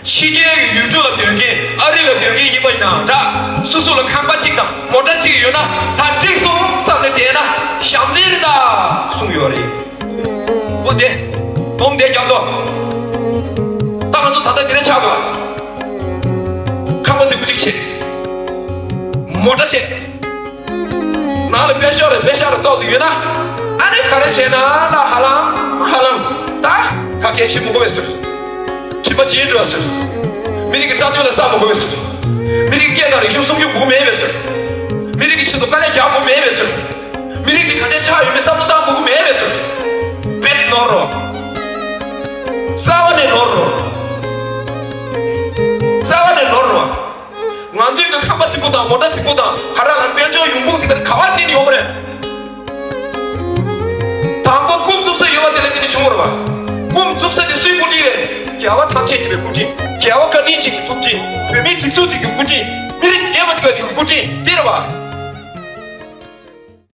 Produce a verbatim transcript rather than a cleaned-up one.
ཕྱི་རྒྱལ་གྱི་ཡུལ་གྲུ་ལ་སྡོད་མཁན། ཨ་རི་ལ་སྡོད་མཁན་ཡིན་པ་ཡིན་ནའང་འདྲ། སོ་སོ་ལ་ཁང་པ་གཅིག་དང་མོ་ཊ་གཅིག་ཡོད་ན་ད་འགྲིག་སོང་བསམ་ནས་བསྡད་ན་ཞབས་འདྲེན་རེད་ད་གསུངས་ཡོད་རེད། འོ་དེ། སྡོམ་དེ་རྒྱབ་དོ། ད་ང་ཚོ་ད་ལྟ་དེ་རིང་ཆགས་འདུག་ཁང་པ་རྫིག་པོ་གཅིག་བྱས། མོ་ཊ་བྱས། ནང་ལ་པད་ཤག་རེ་པད་ཤག་རེ་ཏོག་ཙམ་ཡོད་ན། ཨ་ནི་ག་རེ་བྱས་ན་ལ་ཧ་ལམ་ཧ་ལམ་ད་ག་གེ་བྱེད་མི་དགོས་པས་ཟེར། ཁྱིམ་པ་བྱེད་འགྲོ་ཟེར། མི་རིགས་ཀྱི་རྩ་དོན་ལ་བསམ་མི་དགོས་པས་ཟེར། མི་རིགས་ཀྱི་སྐད་དང་རིག་གཞུང་སྲུང་སྐྱོབ་དགོས་མེད་པས་ཟེར། མི་རིགས་ཀྱི་ཆེད་དུ་དཀའ་ལས་རྒྱག་དགོས་མེད་པས་ཟེར། མི་རིགས་འདི་ག་འདྲའི་ཆགས་ཡོད་མེད་བསམ་བློ་བཏང་དགོས་ཀྱི་མེད་པས་ཟེར། དཔེ་ནོར་རོ། རྩ་བ་ནས་ནོར་རོ། རྩ་བ་ནས་ནོར་རོ། ང་ཚོའི་གི་ཁང་པ་རྫིག་པོ་དང་མོ་ཊ་རྫིག་པོ་དང་ག་ར་ལ་དཔལ་འབྱོར་ཡོང་ཁུངས་དེ་ལྟར་ག་བ་བརྟེན་ཡོང་གི་རེད། དང་པོ་རྐུབ་བཙུགས་ས་ཡོད་པ་དེ་ལ་བརྟེན་ནས་བྱུང་བ་རེད་པ། རྐུབ་བཙུགས་ས་དེ་སུའི་བཀོད་སྒྲིག་རེད། རྒྱལ་བ་ཐམས་ཅད་ཀྱི་བཀོད་སྒྲིག་རྒྱལ་བ་བཀའ་དྲིན་ཅན་གྱི་ཐུགས་རྗེ། བོད་མིའི་སྒྲིག་འཛུགས་དེ་གི་བཀོད་སྒྲིག་མི་རིགས་རྒྱས་པ་དེ་གི་བཀོད་སྒྲིག་དེ་རེད་པ།